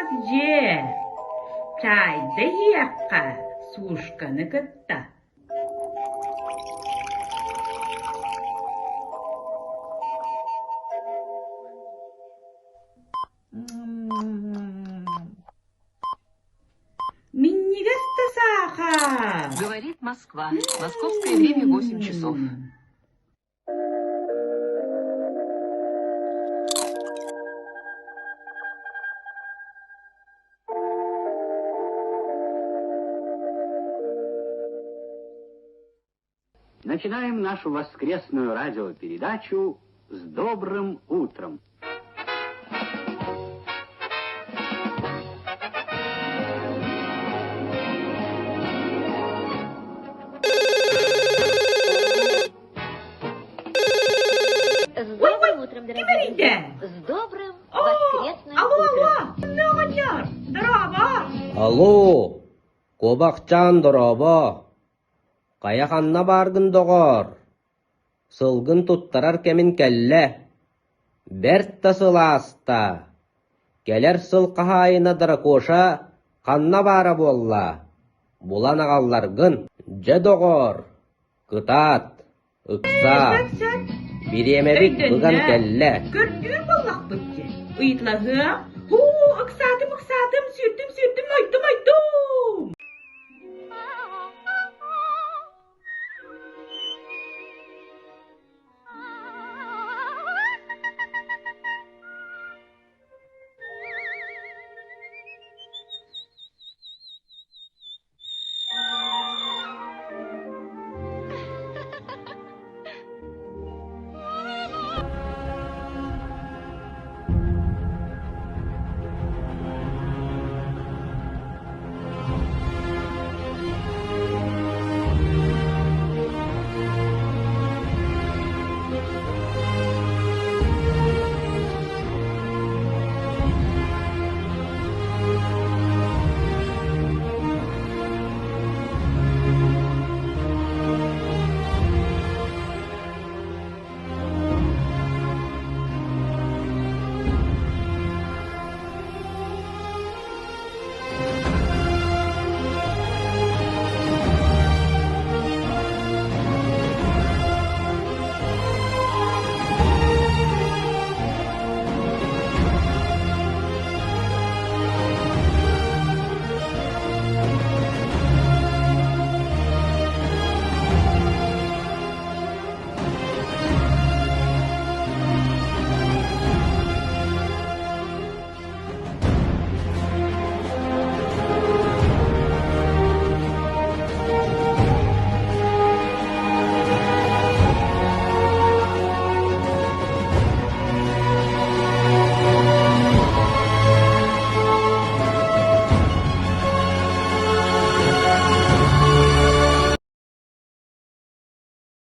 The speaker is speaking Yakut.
сылаас дьиэ. Чаайда иһиэххэ сушканы кытта. Минньигэс да саахар! Говорит Москва. Московское время 8 часов. Начинаем нашу воскресную радиопередачу с добрым утром. С добрым утром, Ким дорогие эрийдэ? друзья! С добрым О, воскресным алло, утром! алло, оҕонньор, дорообо! Алло, куобахчаан дорообо! Хайа ханна бааргын доҕоор? Сылгын туттарар кэмин кэллэ. Бэрт да сылааста. Кэлэр сыл хаһаайына Дракоша ханна баара буолла? Булан аҕалларгын. Дьэ доҕоор, кытаат, ыксаа. Сөп, сөп. Бириэмэбит быган Өйдөннө. кэллэ. Көрдүүр буоллахпыт дии. Ыйыталаһыам. Һуу, ыксаатым, ыксаатым, сүүрдүм, сүүрдүм, ойдум, ойдум!